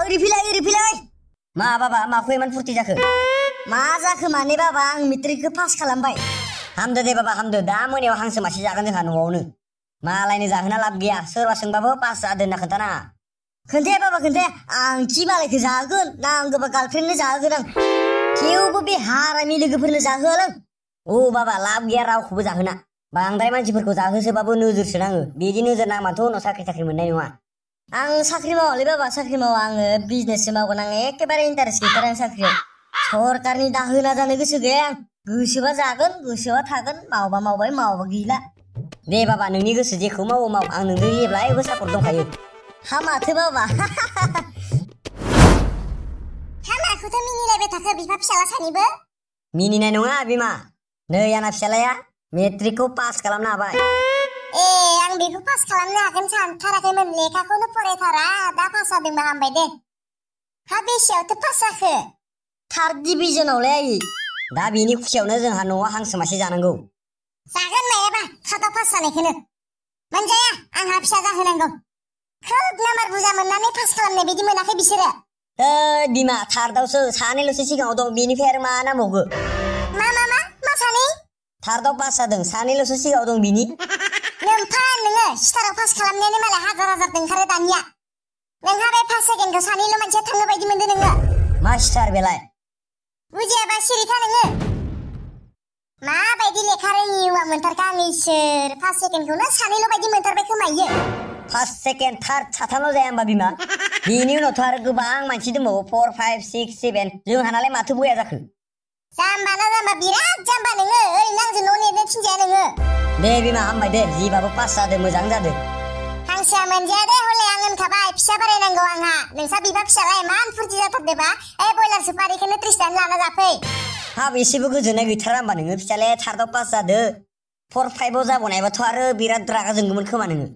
रिफिलाय मा बाबा माखौ इमान फुरथि जाखो मा जाखो माने बाबा आं मेट्रिकखौ पास खालामबाय हामदो दे बाबा हामदो दा मोनायाव हांसो मासे जागोन जोंहा न'आवनो मालायनो जाहोना लाब गैया सोरबा सोंबाबो पास जादों होनना खोन्थानाङा खोन्थाया बाबा खोन्थाया आं खि मालायखौ जाहोगोन नांगौबा गार्लफ्रेन्डनो जाहोगोन आं थेवबो बे हारामि लोगोफोरनो जाहोआलां औ बाबा लाब गैया रावखौबो जाहोना बांद्राय मानसिफोरखौ जाहोसोबाबो नोजोरसो नाङो बिदि नोजोर नांबाथ' उनाव साख्रि मोननाय नङा आं साख्रि मावालै बाबा साख्रि मावा आङो बिजनेससो मावगोन आं एखेबारे इन्टारेस्ट गैथारा आं साख्रियाव सरकारनि दाहोना जानो गोसो गैया आं गोसोबा जागोन गोसोबा थागोन मावबा मावबाय मावाबा गैला दे बाबा नोंनि गोसो जेखौ मावो माव आं नोंजों जेब्लायबो सापर्ट दंखायो हा माथो बाबा हा माखौथ' मिनिलायबाय थाखो बिफा फिसाला सानैबो मिनिनाय नङा बिमा नै आंना फिसालाया मेट्रिकखौ पास खालामनो हाबाय आं बेखौ पास खालामनो हागोन सानथाराखैमोन लेखाखौनो फरायथारा दा पास जादोंबा हामबाय दे हा बेसेयावथो पास जाखो थार्ड डिभिजनावलै आयै दा बेनि खुसियावनो जोंहा न'आव हांसो मासे जानांगौ जागोन मायाबा थार्डआव पास जानायखौनो मोनजाया आंहा फिसा जाहोनांगौ खोब नाम्बार बुरजा मोननानै पास खालामनाय बायदि मोनाखै बिसोरो बिमा थार्डआवसो सानैल'सो सिगाङाव दं बेनिफ्राय आरो मा नांबावगो मा सानै थार्डआव पास जादों सानैल'सो सिगाङाव दं बिनि नोम्फा नोङो स्टाराव पास खालामनायानो मालाय हाजार ओंखारो दानिया नोंहा बे फार्स्ट सेकेन्डखौ सानैल' मानसिया थांनो बायदि मोनदों नोङो मा स्टार बेलाय बुजियाबा सिरिथा नोङो माबायदि लेखा रोङि हौवा मोनथारखा आं इसोर फार्स्ट सेकेन्डखौनो सानैल' बायदि मोनथारबाय खोमायो फार्स्ट सेकेन्ड थार्ड साथामल' जाया होमबा बिमा बेनि उनावथ' आरो गोबां मानसि दंबावो 4 5 6 7 जोंहानालाय माथो बया जाखो जाम्बा बिराद जाम्बा नोङो ओरैनो आंजों न' नेनो थिनजाया नोङो दे बिमा हामबाय दे जिबाबो पास जादों मोजां जादों हांसोआ मोनजाया दे हले आं होनखाबाय फिसा बारायनांगौ आंहा नोंसा बिफा फिसालाय इमान फुरथि जाथारदोबा बयलार सुपारिखौनो 30 दानो लाना जाफै हाब एसेबो गोजोननाय गैथारा होमबा नोङो फिसालाया थार्डआव पास जादो 4 5आव जाबावनायबाथ' आरो बिराद रागा जोंगौमोन खोमा नोङो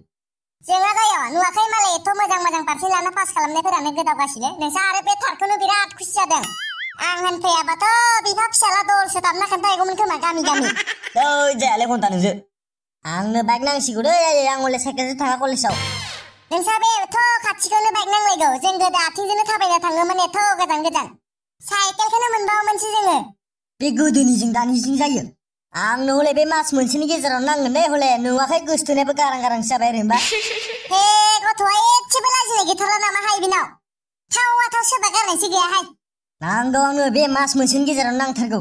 जोङा जायो नुवाखै मालाय एथ' मोजां पारसेन्ट लाना पास खालामनायफोरानो गोदावगासिनो नोंसा आरो बे थार्डखौनो बिराद खुसि जादों आं होनफैयाबाथ' बिफा फिसाला दलसो दाबना खोन्थाहैगौमोन खोमा गामि जायालै घन्टा नोंसो आंनो बाइक नांसिगौ दै आं हले साइकेलजों थाङा कलेजाव नोंसा बे एथ' खाथिखौनो बाइक नांलायगौ जों गोदो आथिंजोंनो थाबायना थाङोमोन एथ' गोजान साइकेलखौनो मोनबावोमोनसो जोङो बे गोदोनिजों दानिजों जायो आंनो हले बे मास मोनसेनि गेजेराव नांगोन दे हले नुवाखै गोसथोनायाबो गारांसो जाबाय आरो होमबा हे गथ'आ एसेबो लाजिनाय गैथारला नामाहाय बिनाव थाव सोरबा गारनायसो गैयाहाय नांगौ आंनो बे मास मोनसेनि गेजेराव नांथारगौ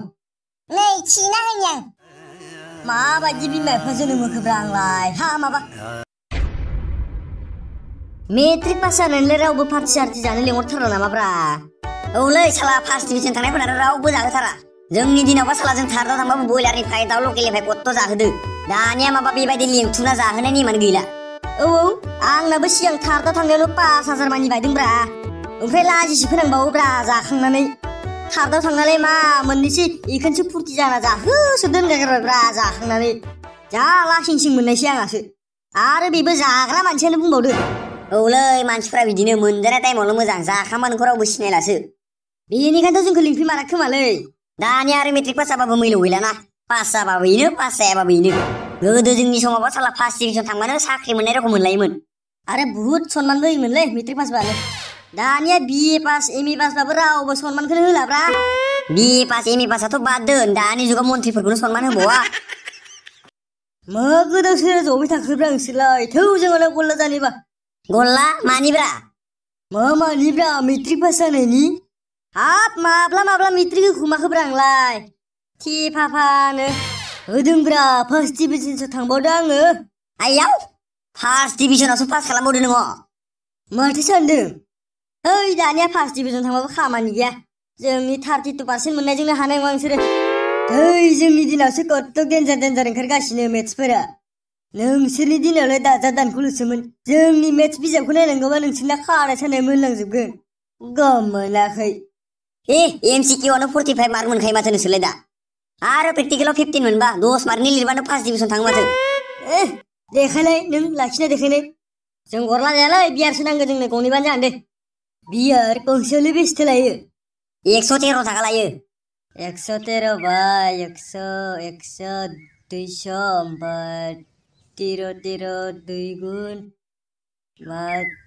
नै खिना होनि आं माबायदि बिमा बिफा जोनोम होखोब्रा आंलाय हा माबा मेट्रिक पास जानानैलाय रावबो पार्टि सार्टि जानो लेंहरथारा नामाब्रा औलै साला फार्स्ट डिभिजन थांनायफोरा रावबो जाहोथारा जोंनि दिनावबा साला जों थार्डआव थांबाबो बयलारनिफ्राय दाउ लकेलनिफ्राय कत्त' जाहोदो दानिया माबा बेबायदि लेंथुना जाहोनाय नेमानो गैला औ आंनाबो सिगां थार्डआव थांनायावनो 5,000 मानि बायदोंब्रा ओमफ्राय लाजिसो फोनांबावोब्रा जाखांनानै थार्डआव थांनानै मा मोननैसो इखौनोसो फुरथि जाना जाहोसो दोनगारबायब्रा जाखांनानै जा लासिंसिं मोननायसै आंहासो आरो बेबो जाग्रा मानसियानो बुंबावदो औलै मानसिफ्रा बिदिनो मोनजानाय टाइमावल' मोजां जाखांबा नोंखौ रावबो सिनायलासो बेनिखायनोथ' जोंखौ लिंफैमारा खोमालै दानिया आरो मेट्रिक पास जाबाबो मैल' गैलाना पास जाबाबो बेनो पास जायाबाबो बेनो गोदो जोंनि समावबा साला फार्स्ट डिभिजन थांबानो साख्रि मोननाय रखम मोनलायोमोन आरो बुहुत सनमानबो होयोमोनलै मेट्रिक पास बानो दानिया बिए पास एमए पासबाबो रावबो सनमानखौनो होलाब्रा बिए पास एमए पासाथ' बाद दोन दानि जुगाव मन्थ्रिफोरखौनो सनमान होबावा मा गोदाव सोराव जबाय थाखोब्रा नोंसोरलाय थौ जोंहालाय गल्ला जानोबा गल्ला मानिब्रा मानिब्रा मेट्रिक पास जानायनि हाब माब्ला मेट्रिक होखुमाखोब्रा आंलाय थि फाफानो होदोंब्रा फार्स्ट डिभिजनसो थांबावदों आङो आइयाव फार्स्ट डिभिजनावसो पास खालामबावदो नोङो माथो सानदों ओइ दानिया फार्स्ट डिभिजन थांबाबो खामानि गैया जोंनि 32% मोननायजोंनो हानाय नङा नोंसोरो ओइ जोंनि दिनावसो कत्त' देन्जार ओंखारगासिनो मेथ्सफोरा नोंसोरनि दिनावलाय दाजा दानखौल'सोमोन जोंनि मेथ्स बिजाबखौ नायनांगौबा नोंसोरना खानाय सानाय मोनलांजोबगोन गम मोनाखै एमसिकिउआवनो 45 मार्क मोनखायो माथो नोंसोरलाय दा आरो प्रेक्टिकेलाव 15 मोनबा 10 मार्कनि लिरबानो फार्स्ट डिभिजन थाङो माथो देखायलाय नों लाखिना देखायलाय जों गरला जायालै बियारसो नांगौ जोंनो गंनैबानो जागोन दे बियार गंसेयावलाय बेसेथो लायो 113 थाखा लायो 113 बा 100 200 ओमफ्राय 13 2 गुन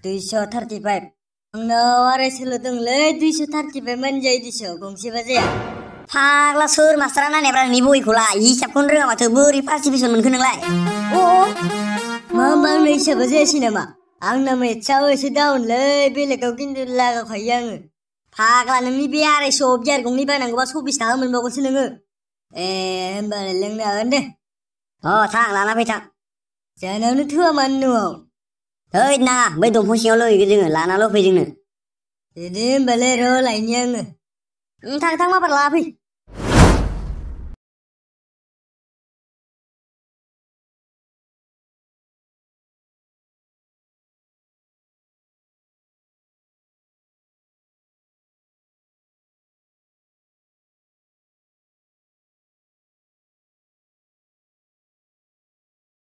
235 आंनाव आरायसल' दंलै 230 मोनजायो दिस' गंसेबा जाया फाग्ला सोर मास्टारा नायनायब्रा नोंनि बहिखौलाय हिसाबखौनो रोङा माथो बोरै फार्स्ट डिभिजन मोनखो नोंलाय मा होमबा आंना हिसाबा जायासै नामा आंना मेथ्सआव एसे डाउनलै बेलेगाव खिन्थु लागाखायो आङो फाग्ला नोंनि बे 250 बियार गंनै बायनांगौबा 24 थाखा मोनबावगोनसो नोङो होमबालाय लोंनो हागोन दे थां लाना फै थां जानावनो थोआ मानो न'आव हैद नाङा बै दंफां सिङाव लोंहैगोन जोङो लानाल' फै जोंनो दे होमबालाय र' लायनि आङो थां माबार लाना फै